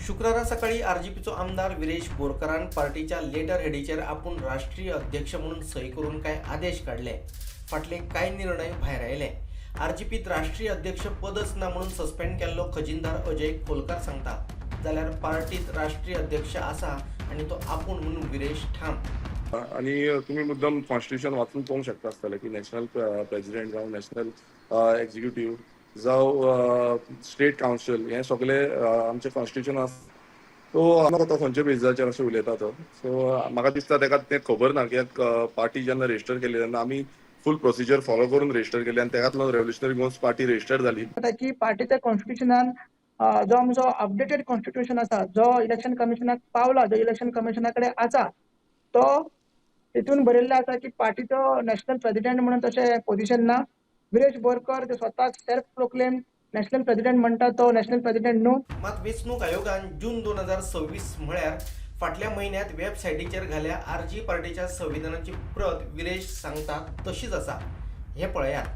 शुक्रारा सकाळी आरजीपीचो आमदार विरेश बोरकारान पार्टीच्या लेटर हेडीचेर आपूण राष्ट्रीय अध्यक्ष म्हणून सही करून कांय आदेश काडले. फाटले कांय निर्णय भायर आयले. आरजीपीत राष्ट्रीय अध्यक्ष पदच ना म्हणून सस्पेंड केल्लो खजिनदार अजय खोलकार सांगता, जाल्यार पार्टीत राष्ट्रीय अध्यक्ष आसा आनी तो आपूण म्हणून विरेश ठाम. आणि तुम्ही मुद्दम कॉन्स्टिट्यूशन वाचून पळोवंक शकता आसतलें की नॅशनल प्रेसिडेंट जावं, नॅशनल एक्झिक्युटीव जावं, स्टेट कावन्सील, हे सगळे आमचे कॉन्स्टिट्यूशन आसा. सो आमकां तो खंयच्या बेजाचेर अशें उलयता तो, सो म्हाका दिसता ताका तें खबर ना, कित्याक पार्टी जेन्ना रजिस्टर केली तेन्ना आमी फूल प्रोसिजर फॉलो करून रजिस्टर केली आनी तेकाच लागून रेव्होल्युशनरी गोवन्स पार्टी रजिस्टर जाली. की पार्टीच्या कॉन्स्टिट्युशनान, जो आमचो अपडेटेड कॉन्स्टिट्युशन आसा, जो इलेक्शन कमिशनाक पावला, जो इलेक्शन कमिशना कडेन आसा, तो तितून बरयल्लें आसा की पार्टीचो नॅशनल प्रेसिडेंट म्हणून तशें पोझिशन ना. विरेश बोरकर जे स्वताक सेल्फ प्रोक्लेम नॅशनल प्रेसिडेंट म्हणटा, तो नॅशनल प्रेसिडेंट न्हू. मात वेंचणूक आयोगान जून 2026 म्हळ्यार फाटल्या म्हयन्यांत वेबसायटीचेर घाल्या आरजी पार्टीच्या संविधानाची प्रत विरेश सांगता तशीच आसा. हें पळयात,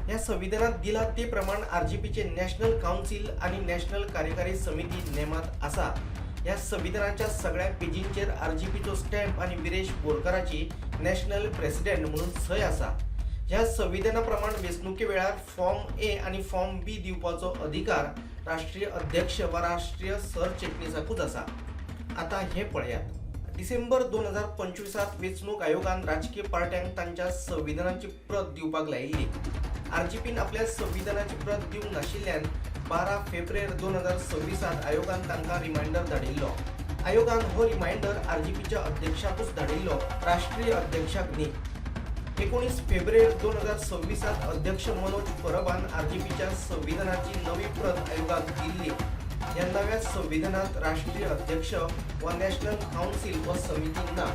ह्या संविधानात दिला ते प्रमाण आरजीपीचे नॅशनल कावन्सील आनी नॅशनल कार्यकारी समिती नेमात आसा. ह्या संविधानाच्या सगळ्या पेजींचेर आरजीपीचो स्टॅम्प आनी विरेश बोरकाराची नॅशनल प्रेसिडेंट म्हणून सय आसा. ह्या संविधाना प्रमाण वेंचणुके वेळार फॉर्म ए आनी फॉर्म बी दिवपाचो अधिकार राष्ट्रीय अध्यक्ष वा राष्ट्रीय सरचिटणीसाकूच आसा. आतां हें पळयात, डिसेंबर 2025त वेंचणूक आयोगान राजकीय पार्ट्यांक तांच्या संविधानाची प्रत दिवपाक लायिल्ली. आरजीपीन आपल्या संविधानाची प्रत दिवंक नाशिल्ल्यान 12 फेब्रेर 2026त आयोगान तांकां रिमायंडर धाडिल्लो. आयोगान हो रिमायंडर आरजीपीच्या अध्यक्षाकूच धाडिल्लो, राष्ट्रीय अध्यक्षाक न्ही. 19 फेब्रेर 2026त अध्यक्ष मनोज परबान आरजीपीच्या संविधानाची नवी प्रत आयोगाक दिल्ली. ह्या नव्या संविधानात राष्ट्रीय अध्यक्ष वा नॅशनल कावन्सील वा समिती ना.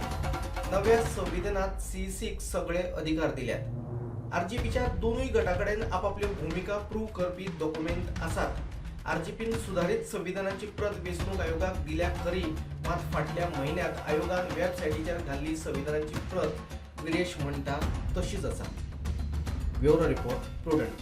नव्या संविधानात सीईसीक सगळे अधिकार दिल्यात. आरजीपीच्या दोनूय गटा कडेन आपापल्यो भुमिका प्रूव्ह करपी डॉक्युमेंट आसात. आरजीपीन सुधारीत संविधानाची प्रत वेंचणूक आयोगाक दिल्या खरी, मात फाटल्या म्हयन्यात आयोगान वेबसायटीचेर घाल्ली संविधानाची प्रत विरेश म्हणटा तशीच आसा. Bureau report, Prudent.